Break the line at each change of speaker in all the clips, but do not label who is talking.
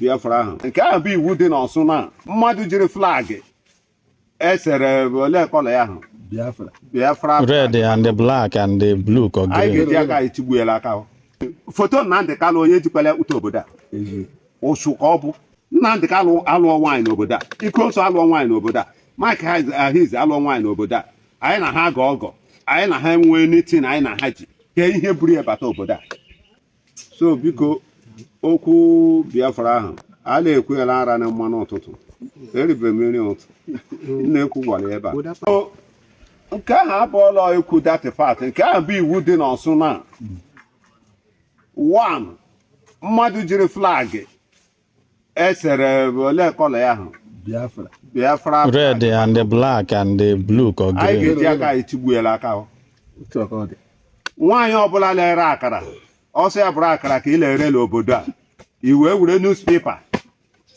Biafra ahụ, nke ahụ bụ iwu dị n'Ọsụ na mmadụ jiri flag esere ole colour ya ahụ?
Biafra.
Biafra.
Red and the black and the blue ka
Anyị
green.
ga-eji aka anyị tigbuo ya aka ahụ. Foto Nnamdị Kanụ, onye jikwala ute obodo a? Ụsụ ka ọ bụ. Nnamdị Kanụ alụọ nwaanyị n'obodo a, Ikonso alụọ nwaanyị n'obodo a, Mike Ahize alụọ nwaanyị n'obodo a. Anyị na ha ga ọgọ, anyị na ha enwee nothing, anyị na ha ji kee ihe buru ya bata obodo a. So biko, okwu Biafra ahụ a na-ekwughela ara na mmanụ ụtụtụ, eribe m nri ụtụ m na-ekwu gwara ebe a. So, nke ahụ abụọla ekwu that part. Nke ahụ bụ iwu dị n'Ọsụ na one mmadụ jiri flag esere ole colour ya ahụ?
Biafra.
Biafra.
Red and the black and the blue ka
Anyị
green.
ga-eji aka anyị tigbuo ya aka ahụ.
Otu a ka ọ dị.
Nwaanyị ọbụla na-ere akara, ọsọ ya bụrụ akara ka ị na-ere n'obodo a, i wee were newspaper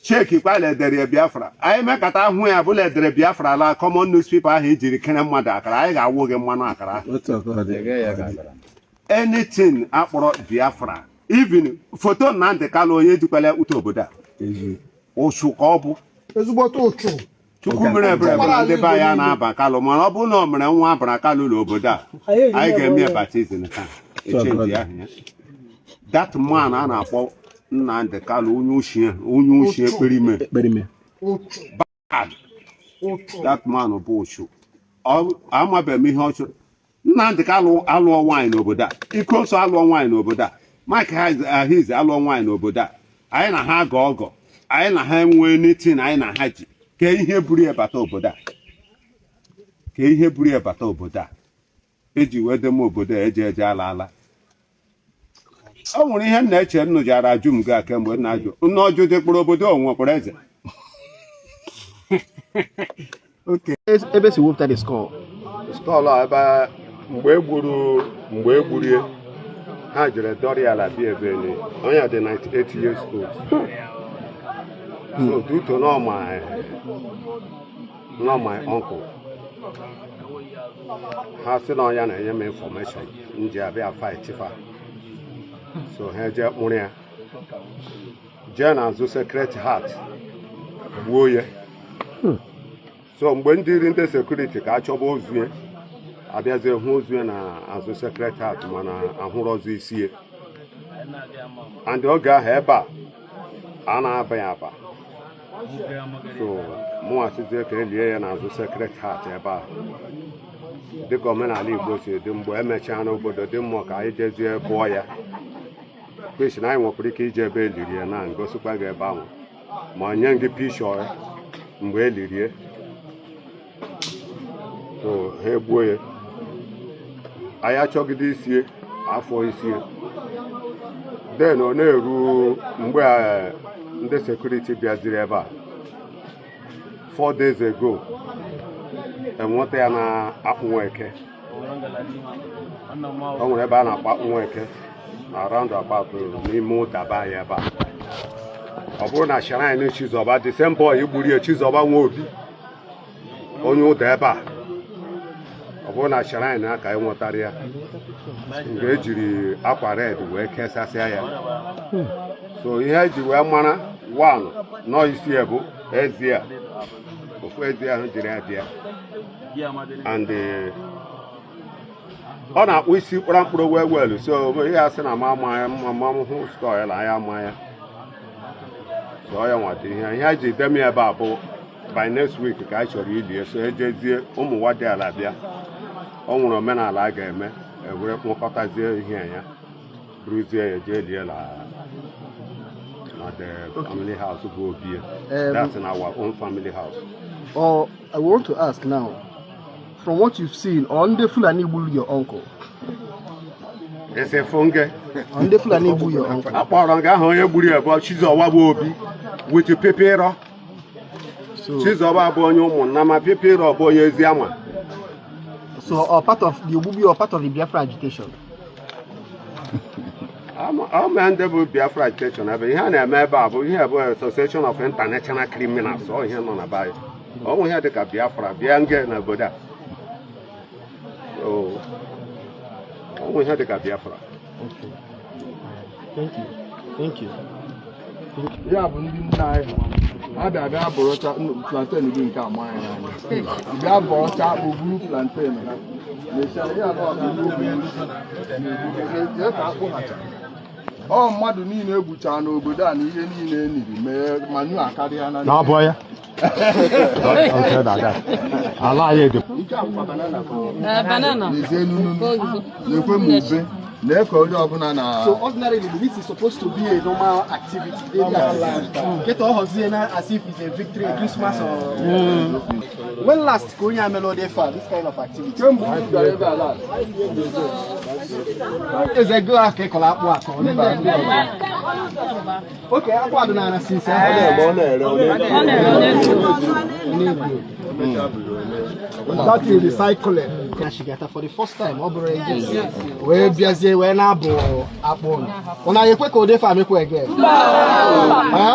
chekikwa ledere ya Biafra, anyị mekata hụ ya bụla edere Biafra la common newspaper ahụ ijiri kere mmadụ akara, anyị ga-awụ gị mmanụ akara ahụ.
Otu a ka ọ dị.
Anything akpọrọ Biafra, even foto Nnamdị Kanụ, onye jikwala ute obodo a? Ụsụ ka ọ bụ.
Ezigbote ụchụ.
Chukwu mere ebere bụ na ndị be anyị a na-aba Kalụ, mana ọ bụrụ na o mere nwa abara Kalụ n'obodo a, anyị ga-eme ya baptism taa, echange aha ya. That man a na-akpọ Nnamdị Kalụ, onye oshi, onye oshi ekperime.
Ekperime.
Ụchụ.
Bad.
Ụchụ.
That man bụ ụchụ. Amabeghị m ihe ọ chụrụ. Nnamdị Kalụ alụọ nwaanyị n'obodo a, Ikonso alụọ nwaanyị n'obodo a, Mike Ahize alụọ nwaanyị n'obodo a. Anyị na ha ga ọgọ, anyị na ha enwee nothing, anyị na ha ji kee ihe buru ya bata obodo a, kee ihe buru ya bata obodo a eji wee deme obodo a eji eje ala ala. O nwere ihe m na-eche, m nụjara ajụ m ga kemgbe m na-ajụ nna ọjụ dị kpụrụ obodo onwe kpụrụ eze.
Ebe si wepụta the skull?
Skull a, ebe mgbe e gburu, mgbe e gburie ha, jere dọrọ ya ala bịa ebe ni onye dị 98 years old. So due to not my uncle, ha sị na ọya na-enye m information m ji abịa fight fa. So ha jee kpụrụ ya jee n'azụ Sacred Heart gbuo ya. So mgbe ndị iri ndị security ka a chọba ozu ya, abịazie hụ ozu ya na azụ Sacred Heart, mana ahụrụ ọzọ isi ya. And oge ahụ ebe a a na-aba ya aba. So mụnwa sizie ka elie ya n'azụ Sacred Heart ebe a, dịka omenala Igbo si dị. Mgbe emechaa n'obodo dị mmụọ, ka anyị jezie bụọ ya kwesị na anyị nwekwara ike ije ebe eliri ya na ngosikwa gị ebe ahụ, ma nye gị pishọ ya mgbe elirie. So ha egbuo ya, anyị achọgide isie afọ isie. Then ọ na-eru mgbe ndị security bịaziri ebe a 4 days ago, enweta ya na Akpụnweke. O nwere ebe a na-akpọ Akpụnweke na roundabout n'ime ụdaba anyị ebe a. Ọ bụrụ na shrine Chizọba, the same boy gburu ya, Chizọba nwa Obi, onye ụda ebe a, ọ bụrụ na shrine a ka anyị nwetara ya, nke ejiri akwa red wee kesasịa ya. So ihe eji wee mara one nọ isi ya bụ ezi a, ofu ezi ahụ jiri ya bịa. And ọ na-akpụ isi mkpụrụ mkpụrụ wee welu. So ihe a sị na ma ama ya mma, ma m hụ skull ya ama ya. So ya nwata ihe ihe eji demi ebe a bụ by next week ka anyị chọrọ ilie. So ejezie ụmụ nwa dị ala bịa, o nwere omenala a ga-eme, ewere kpọkọtazie ihe ya, buruzie ya jee lie na the family house bụ obi ya. That's in our own family house.
Or I want to ask now, from what you've seen, on the Fulani gburu your uncle?
Ese funge.
On the Fulani gburu your uncle?
Akpọrọ nga ahụ, onye gburu ya bụ Chizọba bụ Obi with Pipiro.
So,
Chizọba bụ onye ụmụnna, ma Pipiro bụ onye Eziama.
So or part of the Ogbugbu or part of the Biafra agitation?
Ama ndị bụ Biafra agitation ebe ihe a na-eme ebe a bụ ihe bụ Association of International Criminals. Ọ ihe nọ na be anyị, ọ bụ ihe dịka Biafra bịa nge n'obodo a. So, ọ bụ ihe dịka Biafra.
Okay. Thank you. Thank you.
Ya bụ ndị nna anyị ha bịa bịa bọrọcha plantain gị nke ama anyị n'anya, bịa bọrọcha akpụ buru plantain ha mechaa ihe abụọ ka ndị ogbenye na-egbu ka akpụ hacha. Ọ mmadụ niile egbuchaa n'obodo a na ihe niile e niri mee manu akarịa na
Na ọ bụ ya. Don't say that. Ala anyị dị.
Nke a bụkwa banana ka ọ
Banana.
n'ezie nunu na-ekwe m ube na-eke onye ọbụla na.
So ordinarily, this is supposed to be a normal activity, daily activity. Get all na as if it's a victory, a Christmas or. When last ka onye amelo dey far this kind of activity?
Kemgbe unu bịara ebe a last?
Eze go aka ịkọrọ akpụ akọ.
Mba, ndị ọzọ.
Okay, akpụ adịnala since.
Ọ na-eme, ọ na-ere, ọ na-ere.
That is recycling.
Nachigata for the first time, ọ bụrụ ege wee bịazie wee na-abụ akpụ ụnụ. Ọ naghị ekwe ka ode fa amekwa ege? Ha?